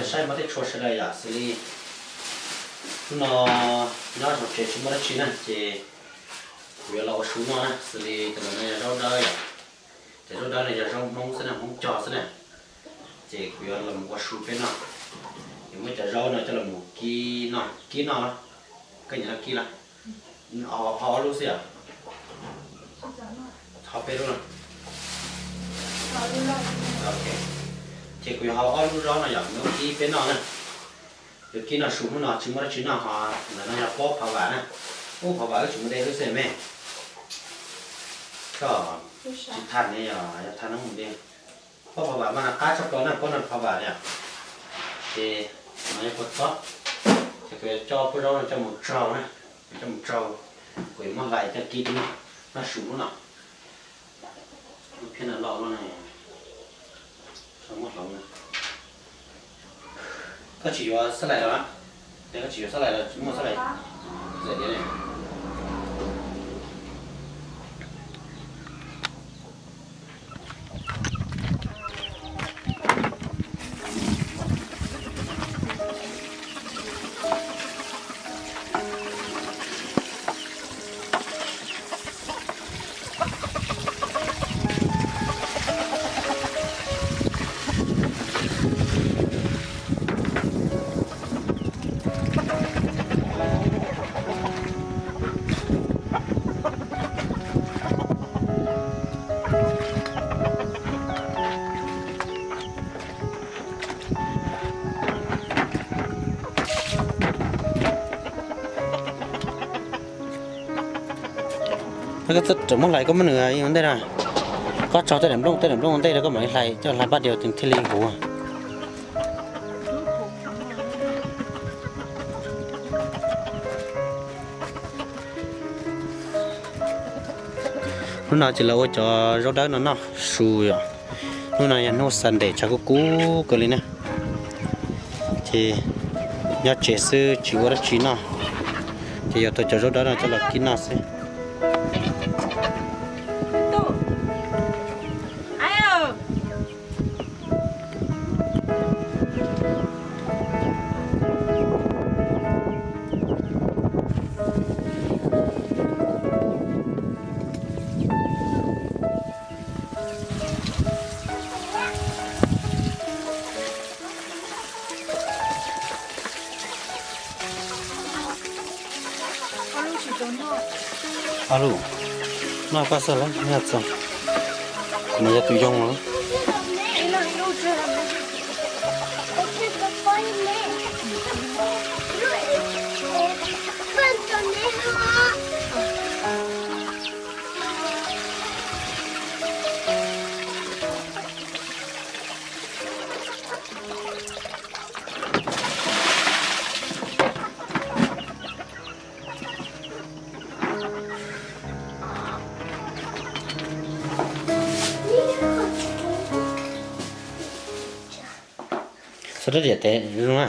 Saib mog tej tshua sawv daws yom, xws li hnub no nyob hauv tsev tsis muaj dab tsi na ces kuv yuav los ua su noj na, xws li cov ntawm no yog zaub dawb yom, cov zaub dawb no yog zaub Hmoob xwb na, Hmoob cog xwb na, ces kuv yuav los ua su peb noj. Yuav muab cov zaub no coj los kib noj, kib noj, koj nyiam noj kib los? Ho ob lub xwb yom? Ho peb lub no. Ces kuv yuav hau ob lub zaub no yom, yuav kib peb noj na. Yuav kib noj su hnub no tsis muaj dab tsi noj ho. Ntawm no yog pob phov vam na. Ub, phov vam wb tsis mus de lub xwb me. Koj tsis thaj ne, yog thaj no mus de. Pob phov vam mas qab tshaj plaws na, pob no phov vam yom. Ces no yog kua txob. Ces kuv yuav coj pob zaub no coj mus tsau na, coj mus tsau, kuv yuav muab hlais coj kib noj su hnub no. Phiab no loj luaj na, muab hloov na. Koj tsis yuav xab lais los? Yog koj tsis yuav xab lais los tsis muaj xab lais. Koj txawm muab hlais koj muab nws ua ntej na. Koj tso tej daim nplooj, tej daim nplooj ua ntej rau koj mam li hlais, coj hlais pab diav thiaj li huv. Hnub no ces los ua cov zaub dawb no noj su yom. Hnub no yog hnub Sunday tshav kub kub kawg li na. Ces nyob tsev xwb tsis ua dab tsi noj, ces yuav tau cov zaub dawb no coj los kib noj xwb. Ob lub, noj koj xwb lawm, noj txog. Kuv mas yog tus yoo los. Xov tooj diam tes zoo na.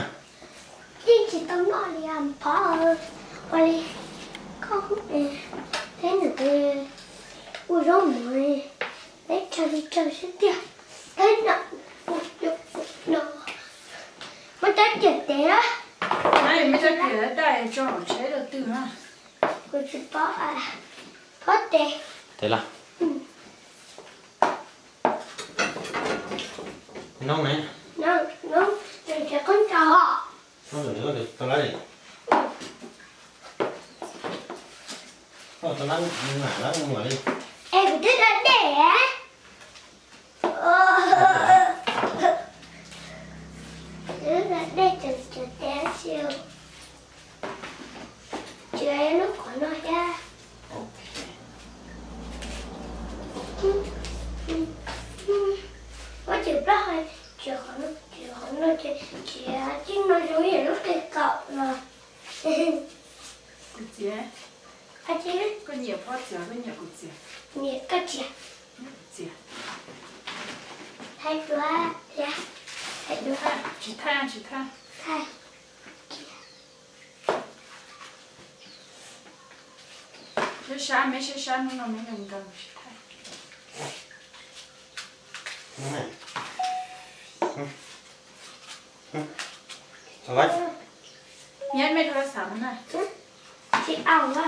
Yeej tsis tau noj li as phov, ua li koj peb nws ua zaub mov, peb tsawg li tsawg xwb tiag. Peb no, no, muab cov ciam tes na. Muab cov ciam tes tso hauv tsheb rau twg na? Kuv tsis paub. Phob tes. Tes los. Noob ne. Noob, tseem qab nrau. Noob tseem tau lab li. Tau lab, mam lab mus li. Es kuv twb da dej. Twb da dej tseem tseem tes xwb. Tsis lub qhov no thiab. Muab tsis plaub hau, tsis qhov no, tsis qhov no, tsis tib no zoo ib yam lub qe kaum no. Kuv txiv, koj nyiam phob txiv, koj nyiam kuv txiv? Nyiam koj txiv. Txiv. Hais dua, hais dua. Tsis thaij, tsis thaij. Thaij. Saib sab, meb saib sab, hnub no meb nkees nkees, tsis thaij. Tau lawm. Nyob mej rau xav no na. Tsis au a.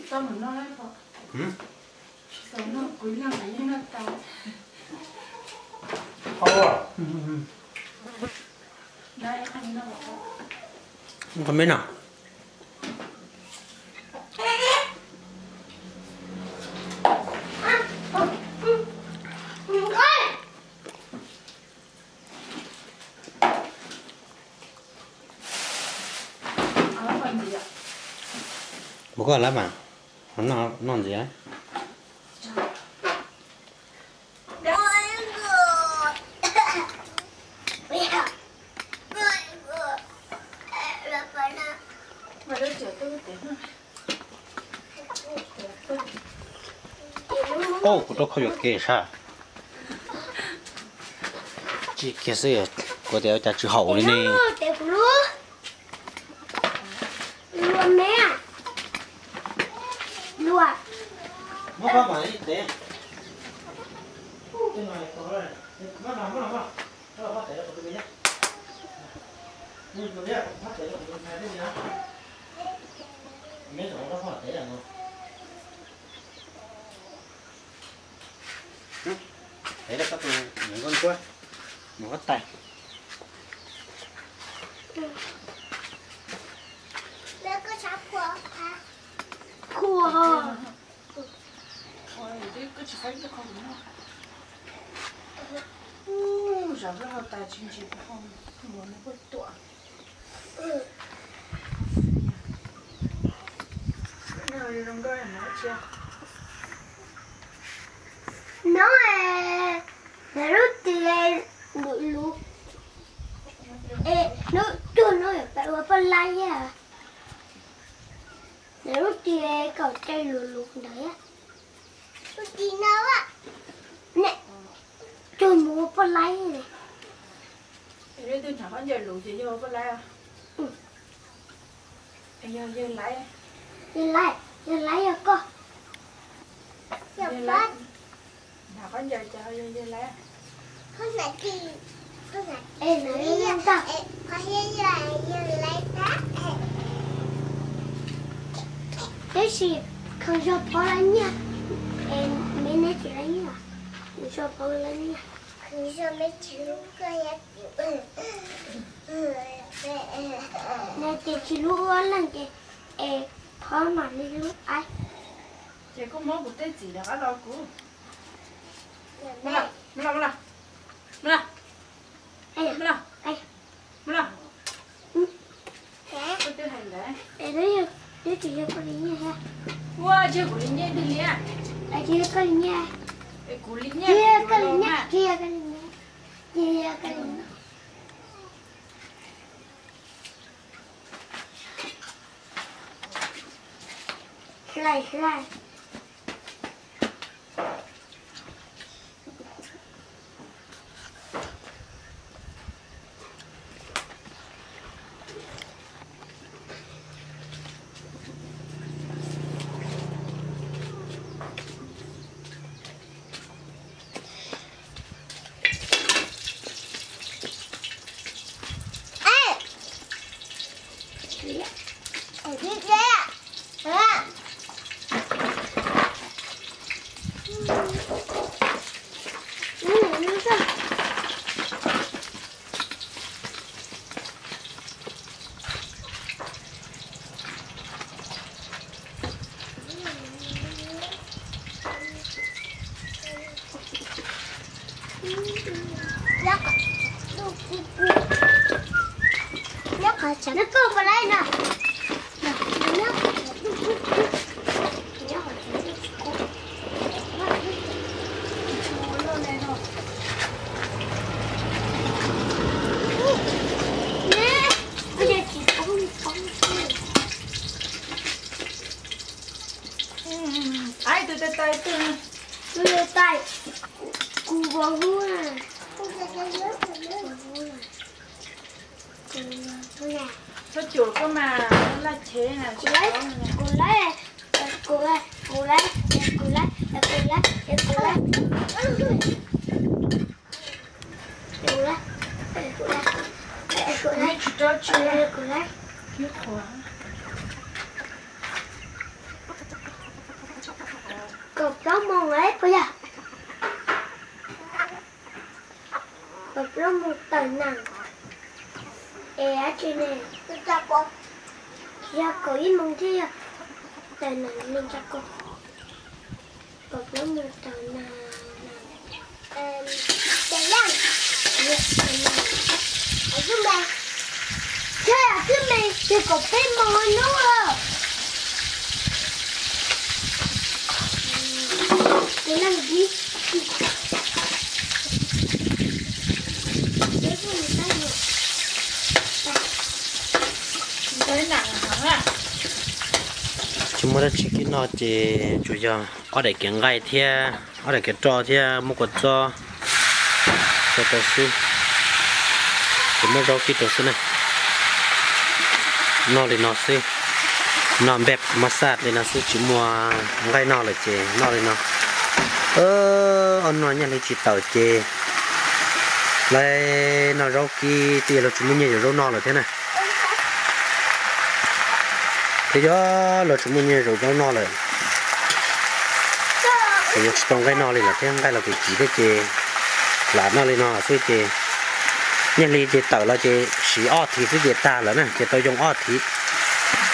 Tau mus noj lawm pom. Tsis tau noj, kuv leej kuv yeej noj tau. Qhov me no. Ua koj lawm mas, noj ntxiv. Kuv rau koj yuam kev sas. Tsis kiag xwb, kuv tias cas tsis haum li ne. Lua me, lua. Tev rau koj tus nyuam nkauj ntsuab mus huab tais. Khuav. Koj tsis faib qhov no. Zov lub hauv tais tsis ntsis, mus no puag tuam. No, lub tsis luv, lub cuag no yog peb ua poj laib. Lub tsis kaum caij luv luv ntawd. Lub tsis no, ne, cuag mus ua poj laib li. Leej twg hnav khaub ncaws luv ces yog ua poj laib. Yog yawg laib, yawg laib, yawg laib yog koj. Hnav khaub ncaws ces yog yawg laib. Tab sis khaws zog pov laib nyiaj, me neb tsis laib nyiaj, zog pov laib nyiaj. Neb ces tsis hlub ua leej ces es pov mam li hlub aib. Ces koj muab kuv tej txiv rov qab los kuv. Ua, tsis yog kuv li nyiaj. Kuv li nyiaj, tsis yog koj li nyiaj, tsis yog koj li nyiaj. Hlais hlais. Aib, tus tais tais, tus tais, kuv vauv hu. Txhob cuam koj mas, laj cheb na. Kuv lawv, kuv lawv, kuv lawv, kuv lawv, kuv lawv, kuv lawv, kuv lawv. Kaum plaub moos lawm puas yog? Kaum plaub moos tawm nees. Es dab tsi ne? Yog kaum ib moos thiab yog tawm nees li ntsa ko. Kaum plaub moos tawm nees. Ces yog, twb me ces kaum peb moos hnub lawm. Tus neeg dib. Tsis muaj dab tsi kib noj ces tsuas yog ob daim kev nqaij thiab ob daim kev roj thiab muab kua txob tso rau xwb, ces muab zaub kib rau xwb na. Noj li no xwb, noj npej mab xaj li no xwb, tsis muaj nqaij noj lawm ces noj li no. Ob noj nyiaj hli tsis tawm ces lawv noj zaub kib, twb yog luag tsis muaj nyiaj yuav zaub noj lawm thiab na. Twb yog luag tsis muaj nyiaj yuav zaub noj lawm, ces yuav tsis tau nqaij noj li lawm thiab, nqaij los kuj kim thiab ces lam noj li no xwb ces nyiaj hli ces tawm los ces siv ob thiv xwb ces tag lawm na, ces tau yoo ob thiv.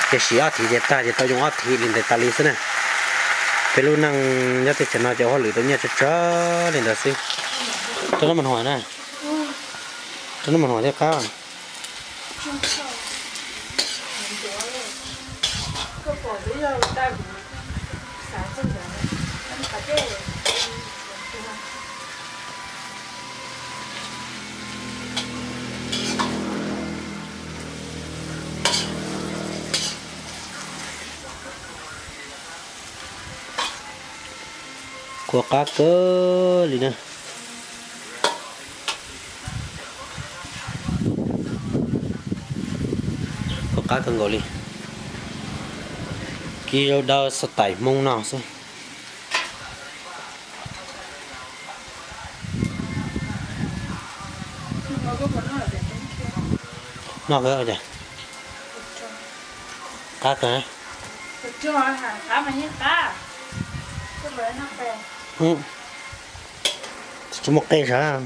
Ces siv ob thiv ces tag, ces tau yoo ob thiv li ntawd tas li xwb na. Peb lub neej nyob teb chaws no ces ua hauj lwm tau nyiaj tsawg tsawg li ntawd xwb. Rau noj mas huam na, rau noj mas huam thiaj qab. Kua qab kawg li na. Kua qab kawg nkaus li. Kib zaub dawb xov tais Hmoob noj xwb. Noj kawg, qab kawg. Tsis muaj qe sav.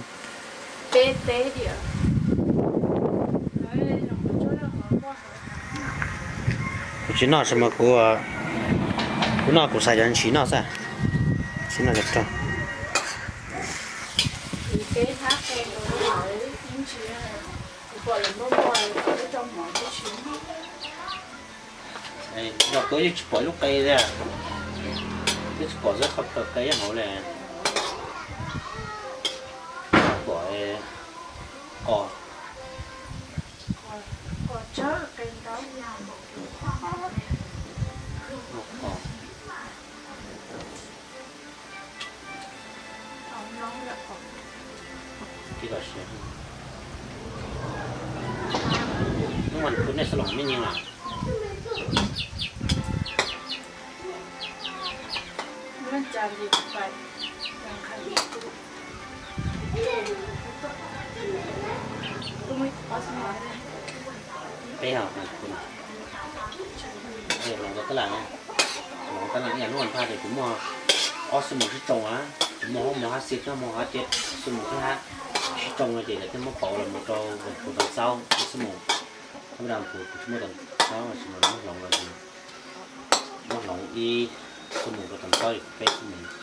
Kuv tsis noj xwb mas kuv, kuv noj kuv xav cov ntshis noj xwb. Tsis noj cov rog. Los koj yeej tsis pom lub qe li, twb tsis pom xwb, qhov kawg qe hauv li. Pom qos. Tib los sis, hnub no kuv nej xav los me nyi mas. Peb hos, los rau tab laj, los tab laj ib yam hnub no ces kuv muaj ob xuab moos sib tsoo na, kuv muaj hab mos hab xib thiab muaj hab tiab xuab moos thiab hab sib tsoo no ces lawv thiaj muab pauv los mus rau kuv tau xaub ob xuab moos. Thab dab kuv kuv tsis muaj tau xaub tab sis mas muab hloov los ces muab hloov ib xuab moos rau tau xaub ces kuv peb xuab moos.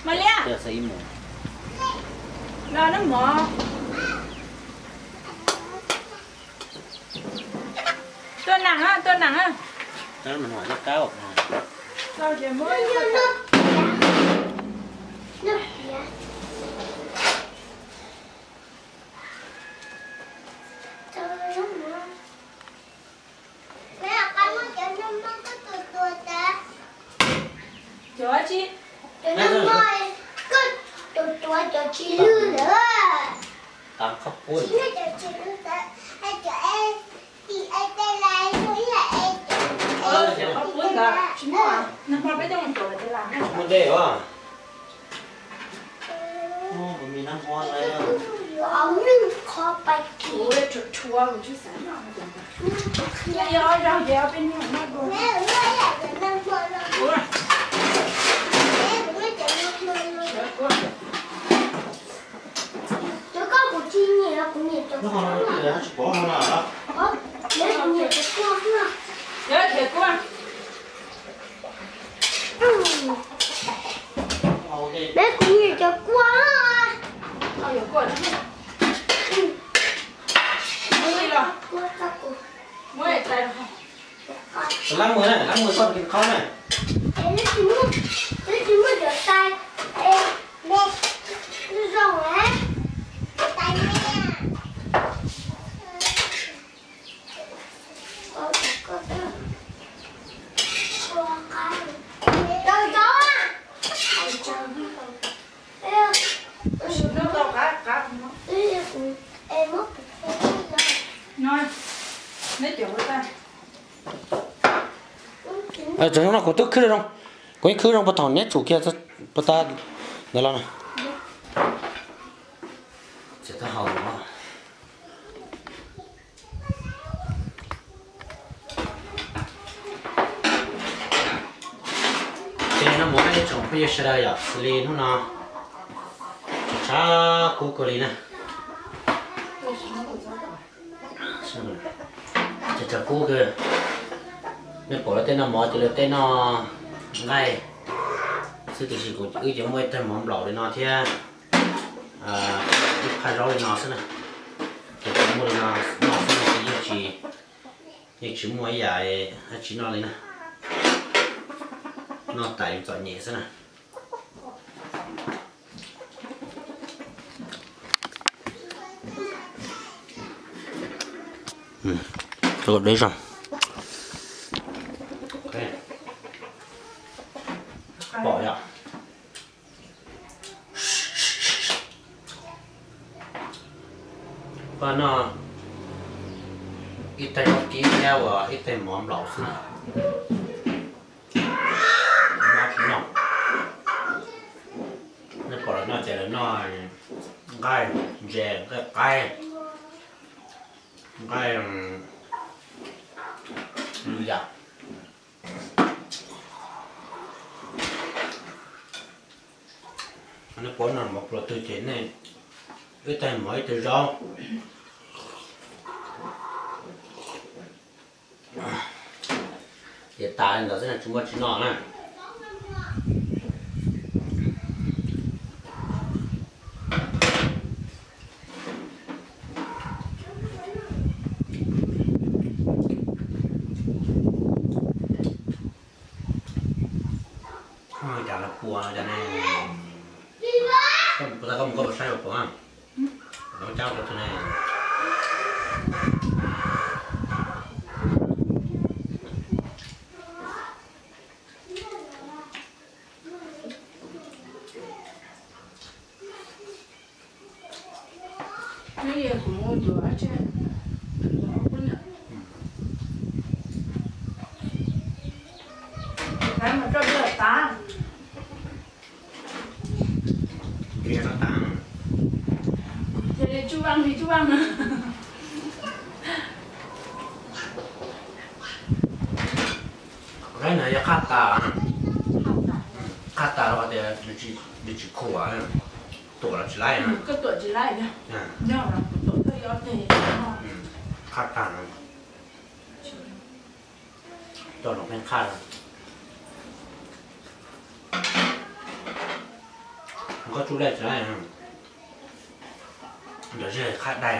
Mos liab, los nab mov. Tua nas, tua nas. Cov tsi, cov no koj tua tua cov tsis lwj lawm. Qab qhob pub. Qhob pub ntawd tsis muaj, nag hmo peb coj mus tuav lawm tej las. Muaj dej os. Ua rhuav rhuav, yog ob zaug ces ob peb hnub noj dua. Cov koj kuv tsis nyiam, kuv nyiam cov kuaj. Nyob thiab kuaj. Peb kuv nyiam cov kuaj. Lab mws na, lab mws koj kis qhob na. Twb tsis muaj cov tais, zoo na, tais me. Tseem no kuv twb khwb zoo, kuv yeej khwb zoo puag thaum neb tsum kiag puag ta ntawd los na. Ces no mus ib tsoom phooj ywg sawv daws yom, xws li hnub no tshav kub kawg li na. Tshav kub kawg. Nej pom lawv tej noj mov ces lawv tej noj nqaij xwb, tiam sis kuv wb ces muaj ib tag mov nplaum li no thiab ib phaj zaub li no xwb na. Ces kuv muaj li no noj xwb na, yeej tsis, yeej tsis muaj ib yam dab tsi noj li na. Noj tas txom nyem xwb na. Deb zoo. Pom yom. Koj noj ib tag zaub kib thiab uas ib tag mov nplaum xwb na. Noj tsis noj. Nej pom lawv noj ces lawv noj nqaij ntses, nqaij qaib, nqaij lwm yam. Nej pom noj mov pluas twg ces nej ib tag mov ib tag zaub. Ces tas li ntawd xwb na, tsis muaj tsis noj na. Cas lawv puas no cas ne? Koj mus koj puas saib puas puas? Lawv cab rau tus ne. Qab no yog qab tas, qab tas los tias nws tsis khuam, tuam los tsis laib. Qab tas, coj los pheej qab. Koj tsuj dej tsis laib, ntawd tsis qab dai,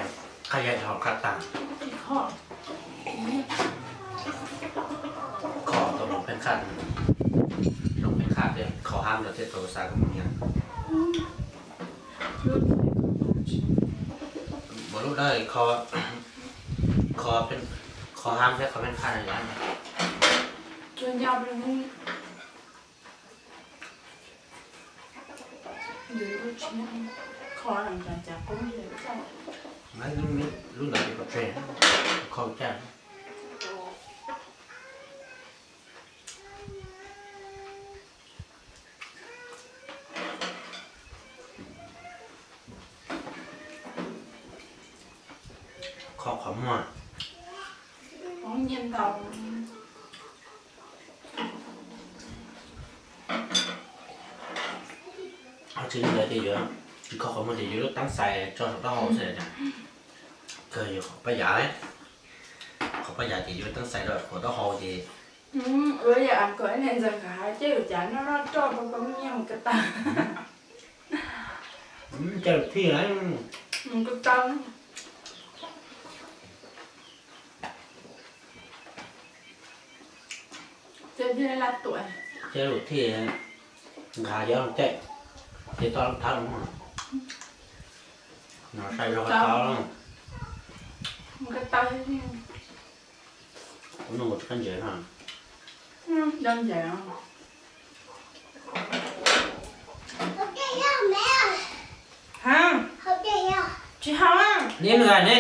qab yaig dhau qab tas. Kho tau los pheej qab, los pheej qab thiab kho hab ntawd thiaj tau xav koj mus nyiam. Ua lub dawb, kho hab thiab kho pheej qab na. Lub ntawd ces pov tseg, kho caj. Kho qhov muag. Ho tsis li ntawd ces yuav, tsis kho qhov muag ces yuav lub teeb xais tso saum taub hau xwb. Kawg yuav qhov paj yav, qhov paj yav ces yuav teeb xais rau qhov taub hau ces. Ua yam kom ib niag ntxawg nkawd hais ces ua cas noj noj roj rau poj koob nyiaj mus ko taw. Cas lus thij mus ko taw. Ces lus thij nqa cov caij ces toj thab no sai zog ko taw. Kuv nug tsis qab ntses no. Tsis haus ne.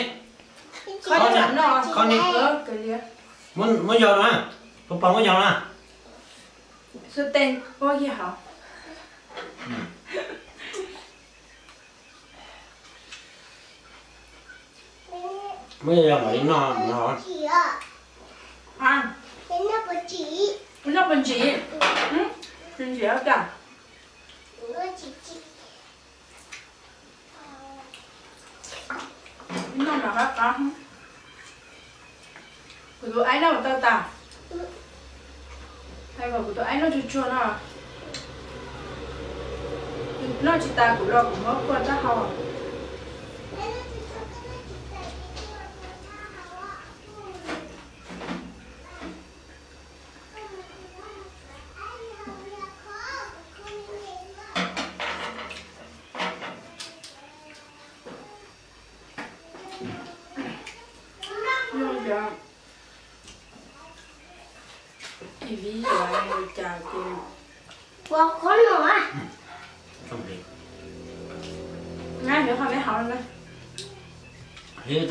Muab yog no, pog pog muab yog no. Xub teg ua yog haus. Muab yog mam li noj no. Noj pov ntsis, pov ntsis cas. Noj mas qab qab. Kuv tus aib noj tau tas. Hais kom kuv tus aib noj tsuag tsuag no. Noj tsis tas kuv los kuv muab kua taub hau. Yog cov ib viv yuav cas ces ua qhov no. Nyab yuav qhov me hauv na. Tsis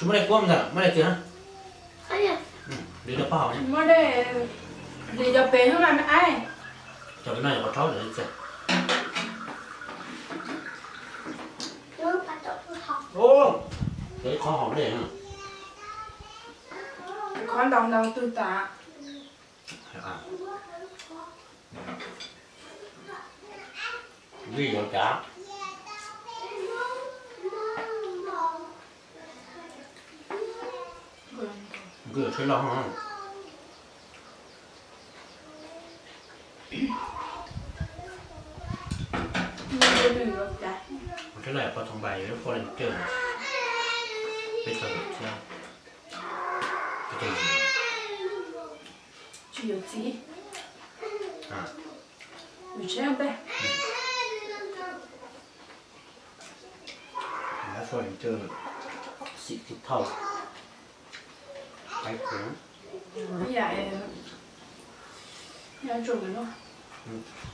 muaj dej kuab ntawm, muaj dej txias na. Hliv rau pab haus. Muaj dej, hliv cov pem xwb mas me aib. Cov pem no yog qhov rhaub ntawd txias. Cov ib qhov haus dej na. Qhov ntau ntau twg tas. Vij yuav cas? Nws tsheb loj. Tsheb loj poj thoob npais yuav lub poj leej cawj. Peb txog thiab. Tsis yuav txiv. Yuav tsheb peb. Xim tsis thauj. Ib yam, yam tsuas ntawm no.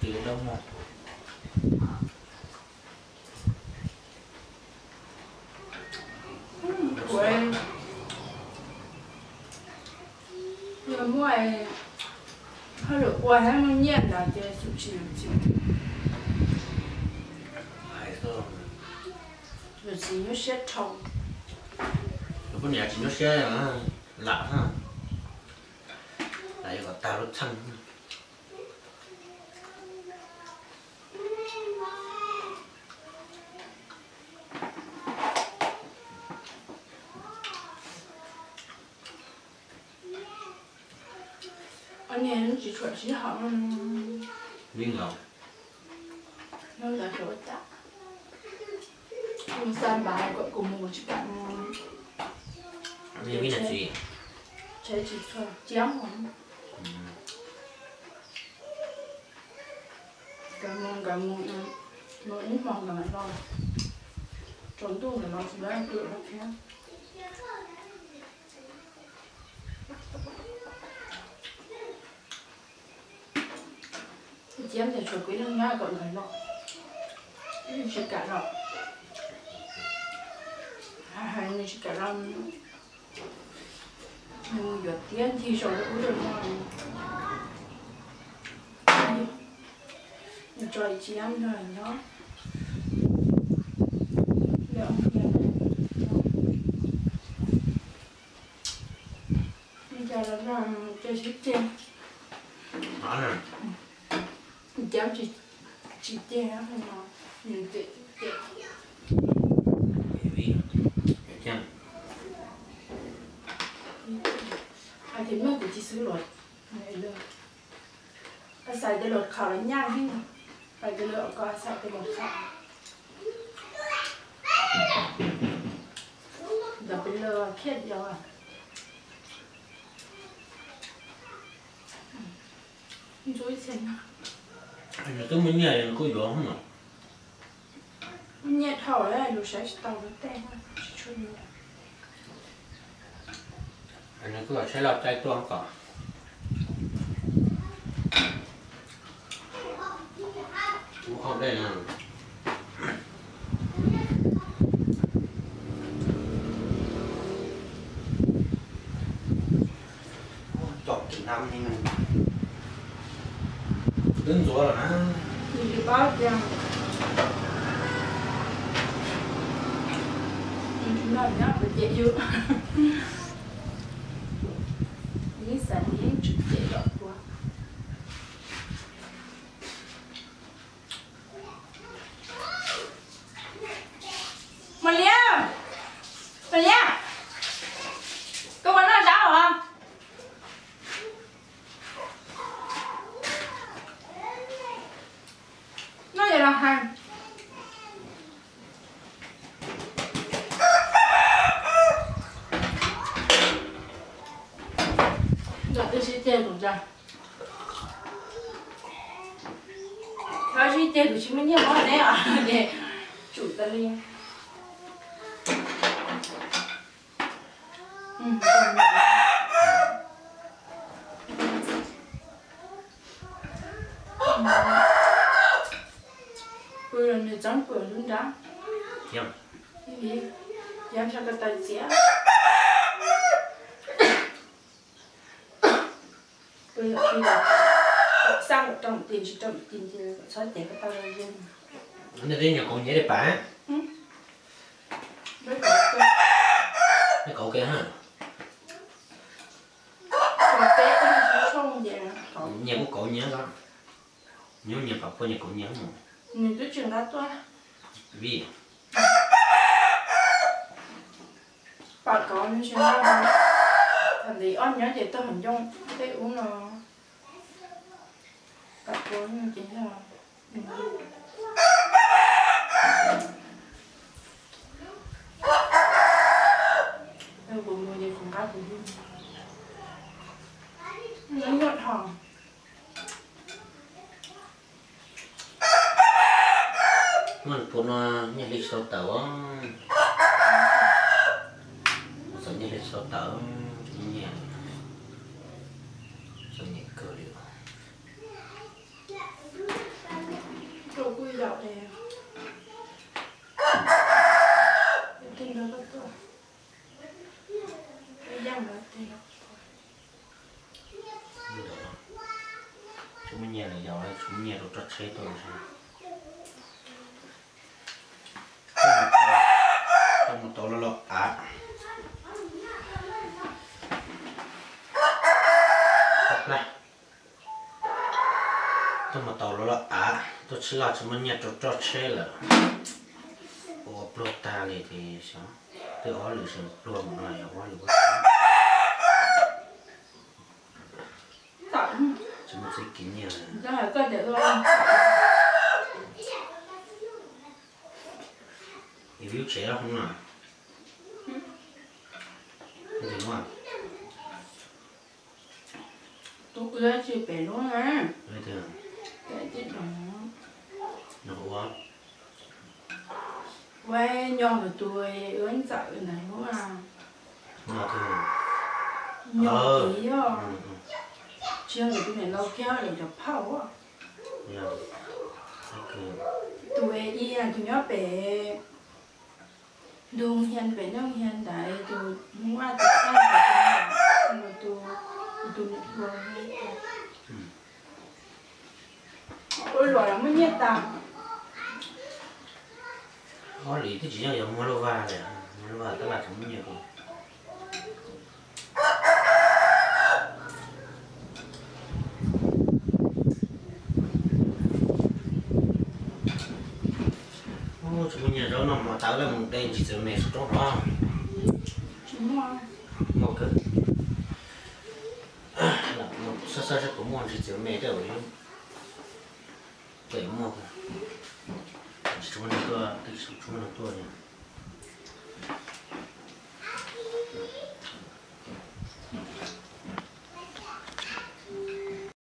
Tis dawb mog. Kuv yog muaj hauj lwm ua thiab muaj nyiaj ntawd ces xub tsis yuav txiv. Hais xwb, yuav txiv nyuaj siab dhau. Tus poj niam tsis nyuaj siab lam na, lam yuav kom tag lub txheej. Ob niag tsis tshua sib haum. Li ntawd, hnub ntawd ua cas mus xa npav kom kuv mus tsis kam mus. Tsheb tsis tshua ciab. Nkawd mus, nkawd mus, mus ib hmos nkawd mam los. Tsaus ntuj nkawd los tsis tau pw thiab. Ciab ntawm tshuav kuv ib leeg nyob kom nkawd los. Tsis kam los, hais nws tsis kam los, nws yuav tiab ncig saum lub ub lub no. Nws tso ib tsis ab nrog nyob. Cas los nrog cov sib ceg, cov tsis ceg no, nws cem cem. Hais tias muaj kuv tsis xwb los, xav tias luag khaum los nyaj heev, hais tias luag ko xav tias luag khaum, ntawd peb lawv khiav yos. Nws twb muaj nyiaj nws kuj yuav. Nyiaj dhau lawm, lus saib tsis tau lub tej, tsis tshua nyiam. Nws kuj los tsheb loj caij tuaj kom ub hauj dej na. Cov kis nam ni twb ntxuav lawm na. Nws tsis paub tias nws tsis noj nyob kuv cem yus. Nws xav nws yeej tsis cem lawm kuv. Mas Liab, Mas Liab, koj puas noj zaub os? Noj yog los hais. Ntawm twb sib ceg tus ntsa. Txhob sib ceg tus tsis muaj nyiaj mob neb os, ces tsum tas li. Pw los nws txeeb pw lub nrab. Yog ntshe ko taw txiav. Pw xaj kom rau tim tsis rau tim ces txhob cev ko taw los yeej. Nej twb nyuam qhuav nyiam li pam. Nej kauv kiag ha. Nyiam kuj kauv nyiam los. Nyob nyiam pam puaj nyiam kauv nyiam mus. Nws twb tsis nqa tuaj. Vim pam kauv nws tsis nqa, thaum ntawd ob nyob ces tuaj hauv ncoo tej ub no. Pam kauv ces yog kuv mus ces kuv nqa kuv hu. Nyob dhos. Muaj tus no nyiaj hli tsis tau tawm os. Txawm nyiaj hli tsis tau tawm, nyiaj txom nyem kawg li. Rau kuj yaum es, tsis muaj nyiaj los yaum, tsis muaj nyiaj rau roj tsheb tuaj. Tuaj mus tau los los av. Tuaj mus tau los los av, tuaj tsheb loj tsis muaj nyiaj rau roj tsheb lawm. Ua pluag tag li ces xyov, twb ob lwm sawv pluag mus no yog ob lwm ua tsis muaj txij kiv nyiaj. Yus lub tsev hoob no. Tus kwv tsis pem lub na. Ua nyob tus ua ntxawm ntawd lub. Nyob tus yog, tsis yog tus niam laus kiag lawm cov phauj. Tus ib tus nyob pem ntug hia pem nyob hia ntawd tus Hmoob Vaj tus Hmoob Vaj tus tus tus niam hluas. Ua luam los muaj nyiaj tag. Ob li twb tsis yog yuav muag lub vaj li, muag lub vaj tab laj tsis muaj nyiaj. Tsis muaj nyiaj zaub noj mov tawv lawm mus de ntsis txiv me saum roob hov. Muaj kawg. Xav xav saib puas muaj ntsis txiv me tej uas yus pem muaj. Tsis muaj neeg tuaj, tsis muaj neeg tuaj li.